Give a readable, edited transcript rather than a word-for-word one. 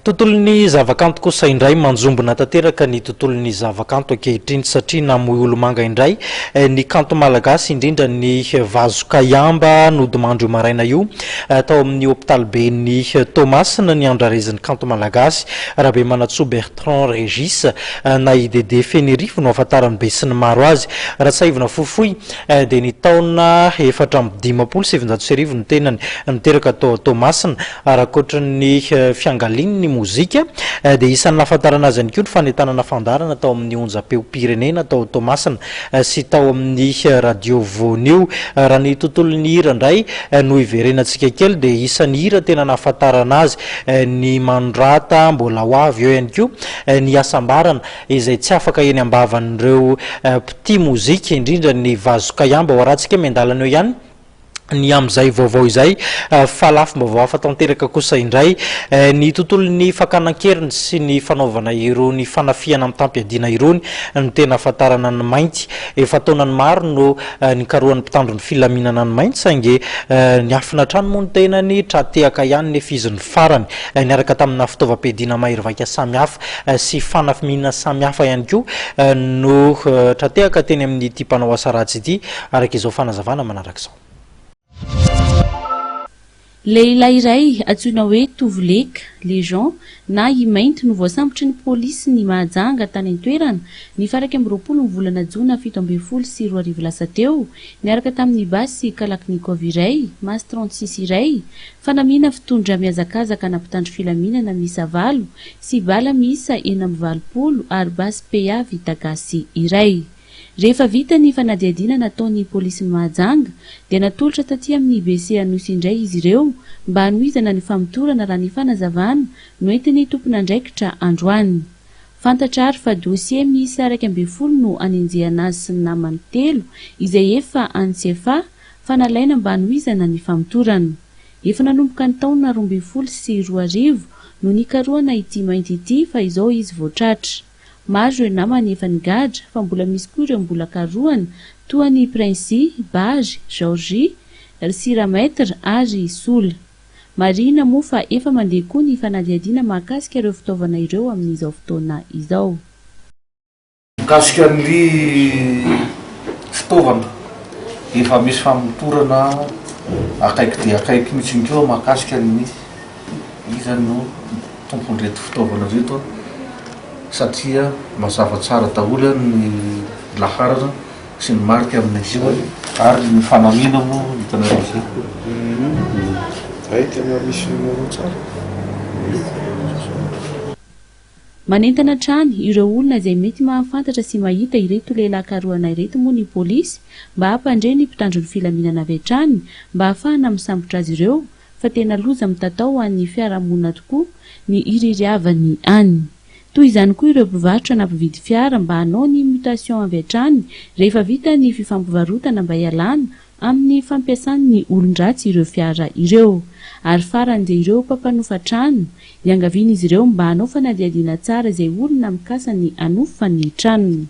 Tontolon'ny zavakanto kosa indray, manjombona tanteraka ny tontolon'ny zavakanto ankehitriny satria namoy olomanga indray ny kanto malagasy, indrindra ny vazo kaiamba nodimandry io maraina io tao amin'ny hopitaliben'i Toamasina ny andrarezin'ny kanto malagasy, Rabemanantsoa Bertrand Régis na i Dédé Fenerivo no ahafantaran'ny besinimaro azy. Raha tsiahivina fohifohy dia ny taona 1954 ny tenany niteraka tao Toamasina ary ankoatry ny fiangaliany ny mozika dia isan'ny nahafantarana azy ihany koa ny fanentanana fandaharana tao amin'ny onjam-peom-pirenena tao Toamasina sy tao amin'ny radio Voanio. Raha ny tontolon'ny hira indray no hiverenantsika kely dia isan'ny hira tena nahafantarana azy ny Manorata mbola ho avy, eo ihany koa ny Hasambarana izay tsy afaka eny am-bavan'ireo mpitia mozika, indrindra ny vazo kaiamba. Ho arahantsika miandalana eo ihany ny amin'izay vaovao izay fa lafim-baovao hafa tanteraka kosa indray ny tontolon'ny fakana an-keriny sy ny fanaovana irony fanafihana mitam-piadiana irony no tena ahafantarana ny mainty. Efa taonany maro no nikarohan'ny mpitandro ny filaminana ny mainty saingy niafina hatrany moa ny tenany, tra-tehaka ihany nefa izy ny farany niaraka tamina fitaovam-piadiana mahery vaika samihafa sy fanafihana samihafa ihany koa no tra-tehaka teny amin'ity mpanao asa ratsy ity, araka izao fanazavana manaraka izao. Lehilahy iray antsoina hoe Tovoleka, Léjean, na i Mainty no voasambotry ny polisin'i Mahajanga tany an-toerana ny faha 21 ny volana jona 2017 lasa teo niaraka tamin'ny basy kalachnikov iray, mas 36 iray, fanamiana fitondra mihazakazaka ana mpitandro filaminana miisa valo sy bala miisa 86 ary basy PA vita gasy iray. Rehefa vita ny fanadihadiana nataon'ny polisin'i Mahajanga dia natolotra taty amin'ny BC Anosy indray izy ireo mba hanohizana ny famotorana raha ny fanazavana noentin'ny tompon'andraikitra androany. Fantatra ary fa dossier miisa 11 no anenjehana azy sy ny namany telo izay efa any Tsiafahy fa nalaina mba hanohizana ny famotorana. Efa nanomboka ny taona 2012 no nikarohana ity mainty ity fa izao izy vao tratra. Maro ireo namany efa nigadra fa mbola misy koa ireo mbola karohana toa an'i Princey, Bary, Georgie, sy Ramaitre ary Sola. Marihina moa fa efa mandeha koa ny fanadihadiana mahakasika ireo fitaovana ireo amin'izao fotoana izao. Mikasika ny fitaovana, efa misy famotorana akaiky dia akaiky mihitsy koa mahakasika ny iza no tompon'ireto fitaovana ireto satria mazava tsara daholo ny laharana sy ny marika amin'izy io ary ny fanamiana moa hitanareo izay. Hay tena misy numéro tsara. Manentana hatrany ireo olona izay mety mahafantatra sy mahita ireto lehilahy karohana ireto moa ny polisy mba hampandre ny mpitandro ny filaminana avy hatrany mba hahafahana misambotra azy ireo fa tena loza mitatao ho an'ny fiarahamonina tokoa ny iririavany any. Toy izany koa ireo mpivarotra na mpividy fiara mba hanao ny mutation avy hatrany rehefa vita ny fifampivarotana mba hialana amin'ny fampiasan'ny olon-dratsy ireo fiara ireo. Ary farany dia ireo mpampanofa trano, iangaviana izy ireo mba hanao fanadihadiana tsara izay olona mikasa ny hanofa ny tranony.